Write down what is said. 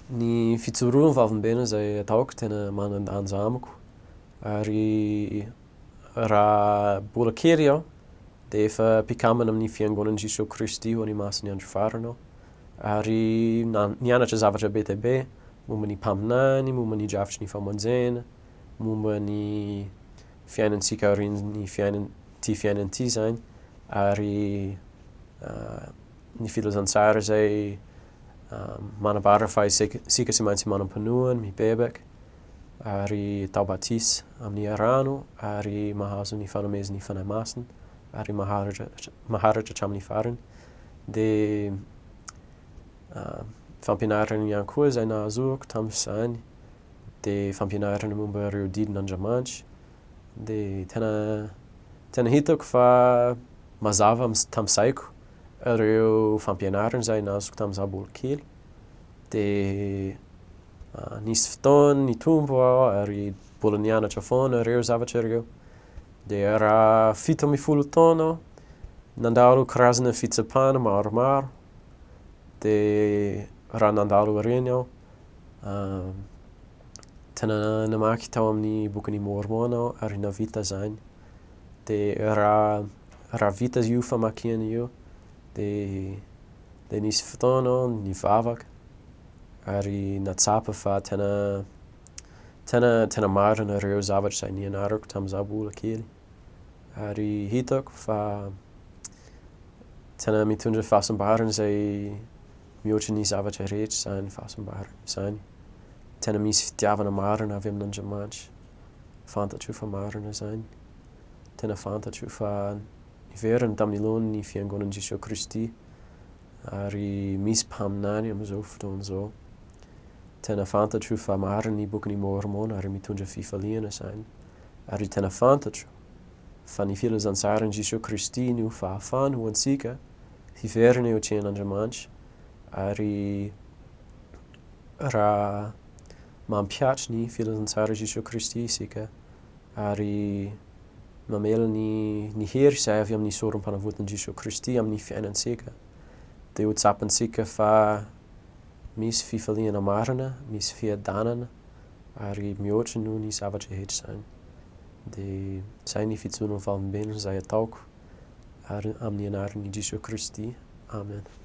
Ny fijoroana vavolombelona izay ataoko tena manan-danja amiko ary raha mbola kely aho dia efa mpikambana amin'ny Fiangonan'i Jesoa Kristy ho an'ny Masin'ny Andro Farany aho ary nianatra zavatra be dia be momba ny mpaminany, momba ny drafitry ny famonjena, momba ny fiainantsika aorian'ny fiainan- ity fiainana ity izany ary ny filazantsara izay manambara fa isika tsy maintsy manam-pinoana, mibebaka ary atao batisa amin'ny rano ary mahazo ny fanomezan'ny Fanahy Masina ary maharitra maharitra hatramin'ny farany. Dia fampianarana ihany koa izay nahazoako tamin'izany dia fampianarana momba ireo didin'Andriamanitra dia tena tena hitako fa mazava tamin'ny saiko ireo fampianarana izay nazoko tamin'izaho mbola kely. Dia nisy fotoana nitombo aho ary mbola nianatra foana ireo zavatra ireo. Dia raha 17 taona aho, nandalo karazana fitsapana maromaro. Dia raha nandalo ireny aho, tena namaky tao amin'ny bokin'i Môrmôna aho ary nahavita izany. Dia raha raha vita io famakiana io dia dia nisy fotoana aho nivavaka ary nahatsapa fa tena tena tena marina ireo zavatra izay nianarako tamin'izaho mbola kely. Ary hitako fa tena mitondra fahasambarana izay mihoatra ny zavatra rehetra izany fahasambarana izany. Tena misy fitiavana marina avy amin'Andriamanitra. Fantatro fa marina izany. Tena fantatro fa niverina tamin'ny laoniny ny Fiangonan'i Jesoa Kristy ary misy mpaminany amin'izao fotoana izao. Tena fantatro fa marina ny bokin'i Môrmôna ary mitondra fifaliana izany. Ary tena fantatro fa ny filazantsaran'i Jesoa Kristy no fahafahana ho antsika hiverina eo atrehan'Andriamanitra ary raha mampihatra ny filazantsaran'i Jesoa Kristy isika ary mamela ny ny hery izay avy amin'ny sorom-panavotan'i Jesoa Kristy amin'ny fiainantsika dia ho tsapantsika fa misy fifaliana marina, misy fiadanana ary mihoatra noho ny zavatra rehetra izany. Dia izay ny fijoroan'ny vavolombelona izay ataoko ary amin'ny anaran'i Jesoa Kristy. Amen.